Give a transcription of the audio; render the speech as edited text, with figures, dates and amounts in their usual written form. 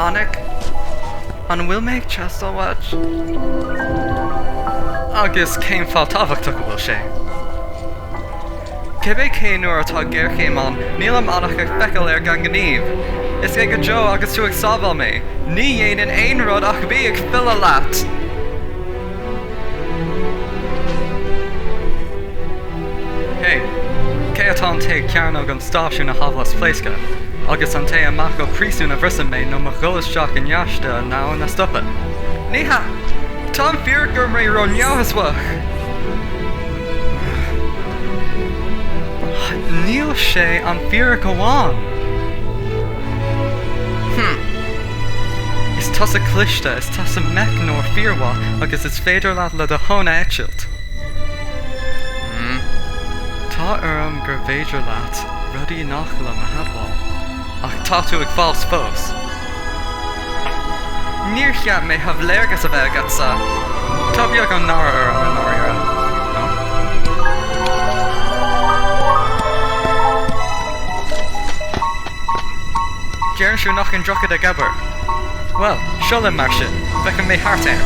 Annick, an bhfuil mé ag teastáil uait? Agus cén fáth tábhachtach a bhfuil sé? Cibé cén uair atá géarchéim ann, nílim ann ach ag feiceáil air gan gníomh. Is é go deo agus tú ag sábháil mé. Ní dhéanann aon rud ach bí ag filleadh leat! Hey, cé atá an té ag cearnóg an stáisiúin a shábháil as pléascadh, agus an té amach ó phríosún a bhriseann mé nó mo dhul isteach i ngaiste an domhain a stopadh? Ní hea! Tá an fíric gur mé ró-neamhsheasmhach! Níl sé an fíric amháin! Hm. Is tusa cliste, is tusa meicneoir fíormhaith agus is féidir leat le do thóin a eitilt. Hm. Tá orm gur bhféidir leat rudaí nach liom a admháil. Ach tá tú ag fás fós. Níor cheap mé thabh léargas a bheith agatsa. Tá beagán náire orm i ndáiríre. Deireann siad nach an droichead ag obair. Bhuel, seo linn mar sin, feicfidh mé thart air.